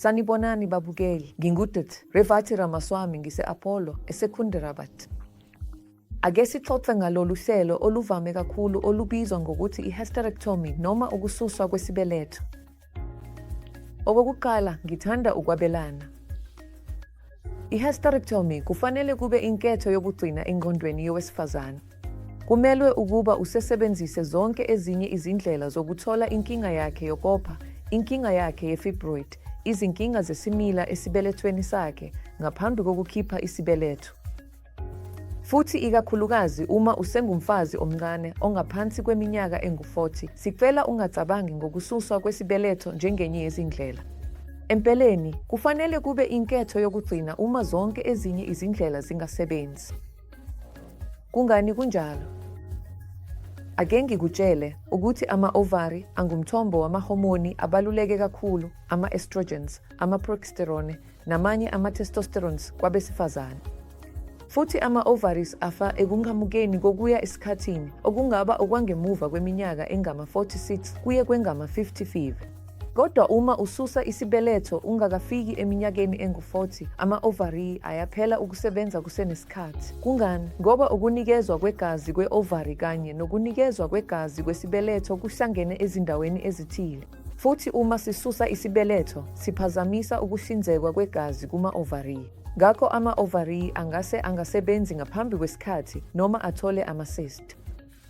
Sanibonani babukeli, nginguDkt. Revathi Ramaswamy ngise-Apollo, eSecunderabad. Ake sixoxe ngalolu hlelo oluvame kakhulu olubizwa ngokuthi i-hysterectomy noma ukususwa kwesibeletho. Okokuqala, ngithanda ukwabelana. I-hysterectomy kufanele kube inketho yokugcina engqondweni yowesifazane. Kumelwe ukuba usesebenzise zonke ezinye izindlela zokuthola inkinga yakhe yokopha, inkinga yakhe ye-fibroid, izinkinga zesimila esibelethweni sakhe ngaphambi kokukhipha isibeletho. Futhi ikakhulukazi uma usengumfazi omncane ongaphansi kweminyaka engu-40, sicela ungacabangi ngokususwa kwesibeletho njengenye yezindlela. Empeleni, kufanele kube inketho yokugcina uma zonke ezinye izindlela zingasebenzi. Kungani kunjalo? Ake ngikutshele ukuthi ama-ovari angumthombo wamahomoni abaluleke kakhulu, ama-estrogens, ama-progesterone namanye ama-testosterones kwabesifazane. Futhi ama-ovaries afa ekunqamukeni kokuya esikhathini okungaba okwangemuva kweminyaka engama-46 kuye kwengama-55. Kodwa uma ususa isibeletho ungakafiki eminyakeni engu-40, ama-ovarii ayaphela ukusebenza kusenesikhathi. Kungani? Ngoba ukunikezwa kwegazi kwe-ovary kanye nokunikezwa kwegazi kwesibeletho kuhlangene ezindaweni ezithile. Futhi uma sisusa isibeletho, siphazamisa ukuhlinzekwa kwegazi kuma-ovarii. Ngakho ama-ovarii angase angasebenzi ngaphambi kwesikhathi noma athole ama-cyst.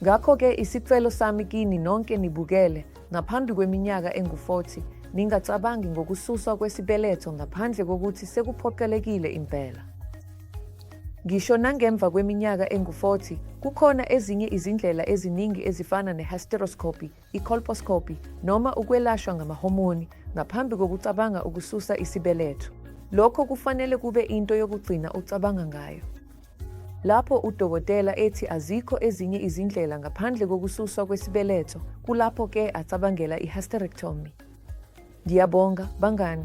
Ngakho-ke isicelo sami kini nonke nibukele, ngaphambi kweminyaka engu-40, ningacabangi ngokususwa kwesibeletho ngaphandle kokuthi sekuphoqelekile impela. Ngisho nangemva kweminyaka engu-40, kukhona ezinye izindlela eziningi ezifana ne-hysteroscopy, i-colposcopy noma ukwelashwa ngamahomoni ngaphambi kokucabanga ukususa isibeletho. Lokho kufanele kube into yokugcina ocabanga ngayo. Lapho udokotela ethi azikho ezinye izindlela ngaphandle kokususwa kwesibeletho, kulapho ke acabangela i-hysterectomy. Ngiyabonga, bangani.